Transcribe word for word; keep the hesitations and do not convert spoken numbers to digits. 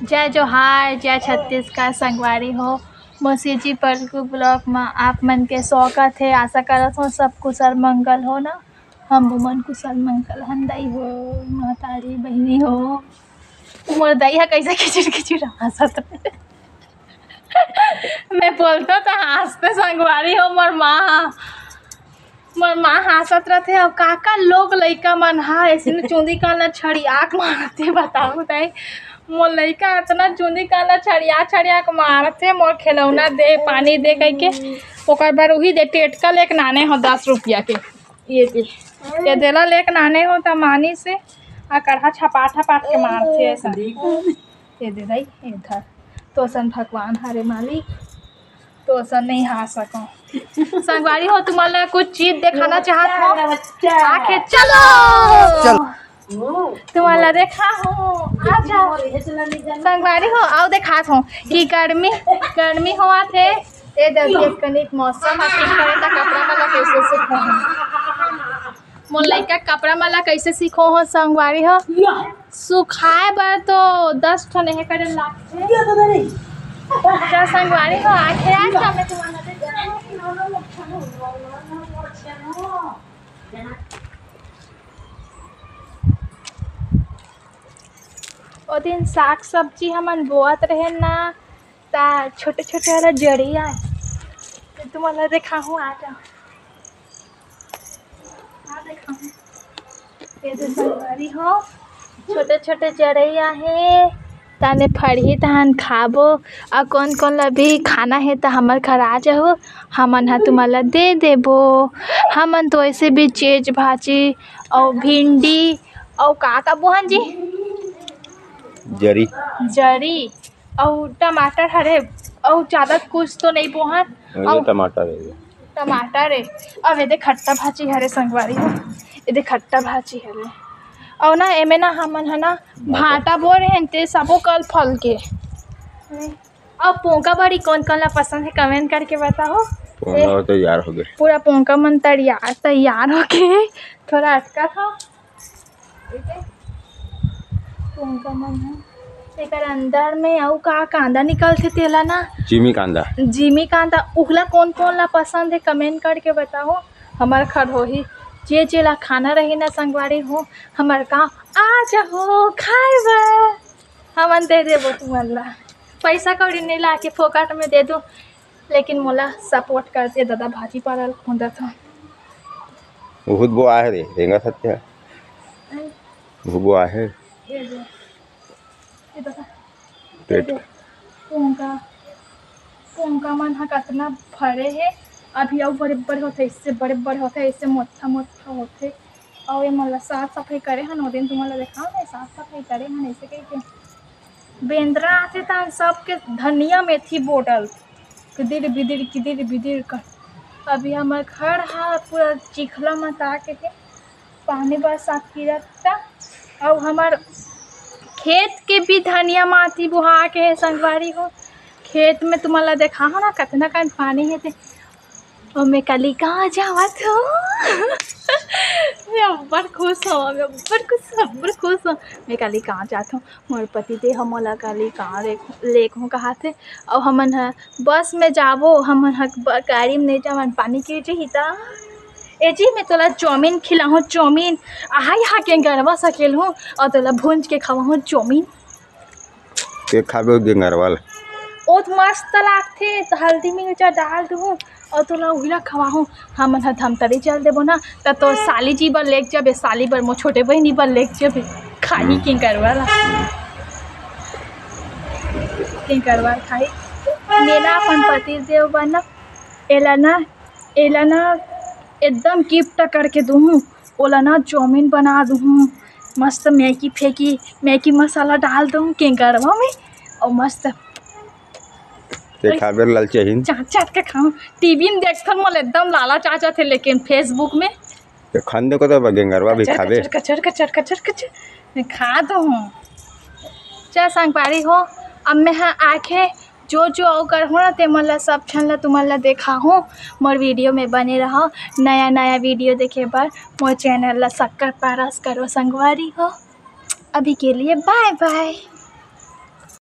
जय जोहार, जय छत्तीसगढ़ संगवारी हो। मोर CG पलकू vlog म आप मन के स्वागत हे। आशा करत हो सब कुशल मंगल हो ना। हम मन कुशल मंगल हन दाई हो, महतारी बहिनी हो। मोर दाई ह कइसे खिचिर खिचिर हाँसत रहे। मैं बोलता त हाँसते संगवारी हो, मोर माँ ह मोर माँ हाँसत रथे। अउ का का लोग लइका मन ह अइसने चुंदी कान ल छड़िया के मारथे, बताओ दाई। मोर लइका अतना चुंदी कान ल छड़िया छड़िया के मारथे, मोर खिलौना दे, पानी दे कहिके। ओकर बर उही दे टेटका लेके नाने हो दस रुपया के, ये दे, ये देला लेके नाने हो त मानी से आ कड़हा छपाट छपाट के मारथे अइसन। ये दे दाई, ये धर। तो असन भगवान हरे मालिक, तो असन नहीं हाँस सकंव। संगवारी हो, तुमन ला कुछ चीज देखाना चाहत हो। आके चलो। चल। तुमन ला देखाहूँ, आ जाओ। संगवारी हो, आओ देखात हो कि गर्मी, गर्मी होवत हे। ए दे, ये कनिक मौसम ह ठीक करे त कपड़ा मन ला कइसे सुखाहूँ। मोर लइका कपड़ा मन ला कइसे सुखाहूँ संगवारी हो। सुखाए बर तो दस ठन एहे करे लागथे। चल संगवारी हो, आके आ जा, मैं तुम्हारा दे ओ दिन साग सब्जी हमन बोअत रहेन ना, त छोटे-छोटे वाला जड़ी आय। त तुमन ला देखाहूँ, आ जा। आ देखाहूँ। ये दे संगवारी हो, छोटे-छोटे जड़ई आहे, ताने फड़ही तहन खाबो। अउ कोन-कोन ला भी खाना हे त हमर घर आ जाहू, हमन ह तुमन ला दे देबो। हमन तो ऐसे भी चेच भाजी अउ भिंडी अउ का का बोहन जी? जरी। जरी। अउ टमाटर हरे, अउ ज्यादा कुछ तो नहीं बोहन। ये अउ टमाटर है, ये। टमाटर है। अब ये दे खट्टा भाजी हरे संगवारी हो, ये दे खट्टा भाजी हरे। अउ ना एमे ना हमन है ना भांटा। भांटा बोए रहेन ते सबो कल फल के। अब पोंका बड़ी कौन कौन ला पसंद है comment करके बताओ। पोंका ए, तैयार हो गए। पूरा पोंका मन तैयार, तैयार हो गए। थोड़ा अटका था। ठीक है? पोंका मन ह। एकर अंदर में अउ का कांदा निकलथे तेला ना? जिमी कांदा। जिमी कांदा, उहला कोन कोन ला पसंद हे comment करके बताओ। हमर खड़ोही जे जे ला खाना रही ना संगवारी हो, हमर गाँव आ जाओ खाए बर, हमन दे देबो तुमन ला। पैसा कौड़ी नहीं ला के फोकट में दे दो। लेकिन मोला support करते दादा, भाजी पाला ल खोंदत हव। बहुत बोआ है रे, रेंगा सत्य है। बहुत बोआ है। ये दे। ये दे। पेट। ये दे। पोंका, पोंका मन ह कतना फरे हे। अभी अउ बड़े बड़े होथे, इससे बड़े बड़े होथे, इससे मोटा मोटा होथे। अउ ये मन ला साफ सफाई करे हन, ओ दिन तुमन ला देखाओ ना, साफ सफाई करे हन, ऐसे कहिके। बेंदरा आथे त सबके धनिया मेथी बोटल, किदिर बिदिर, किदिर बिदिर कर। अभी हमर घर ह पूरा चिखला म ताके हे, पानी बरसात गिरत त। अउ हमर खेत के भी धनिया माथी बुहा के हे संगवारी हो। खेत में तुमन ला देखाहूँ ना, कतना कन पानी हे ते। ओ मैं काली कहाँ जावत हूँ। मैं अब्बड़ खुश हूँ, मैं अब्बड़ खुश, अब्बड़ खुश हूँ। मैं काली कहाँ जात हूँ, मोर पति देव ह मोला काली कहाँ ले, लेगहूँ कहाथे। अउ हमन ह बस में जाबो, हमन ह ब-, गाड़ी में नहीं जावन, पानी गिर जही त। ए जी, मैं तोला चाउमीन खिलाहूँ, चाउमीन। आहा, यहाँ के गरबा सकेल हूँ अउ तोला भूंज के खवाहूँ चाउमीन। के खाबे ओ गेंगरवा ल? ओ त मस्त लागथे, त हल्दी मिर्चा डाल दूहूँ अउ तोला उहिला खवाहूँ। हमन ह धमतरी चल देबो ना, त तोर साली जी बर लेग जाबे, साली बर, मोर छोटे बहिनी बर लेग जाबे। खाही हम्म। केंकरवा ला। केंकरवा खाही। मेला अपन पति देव बर ना, एला ना, एला ना एकदम gift करके दूहूँ। ओला ना चाउमीन बना दूहूँ, मस्त मैगी फैगी, मैगी मसाला डाल दूहूँ केंगरवा में, अउ मस्त ते खाबे लालचे हिन। चाट चाट के खाऊँ। टीवी में देखथन, मोला एकदम लालच आ जाथे, लेकिन Facebook में ते खान दे को तो गेंगरवा भी कचर, खाबे। कचर, कचर, कचर, कचर, कचर। मैं खा दूहूँ। चल संगवारी हो, अब मैं ह आके जो जो अउ करहूँ ना, ते मन ला सब झन ला तुमन ला देखाहूँ। मोर video में बने रहो, नया नया video देखे बर मोर channel ला subscribe पारस करो संगवारी हो। अभी के लिए bye bye।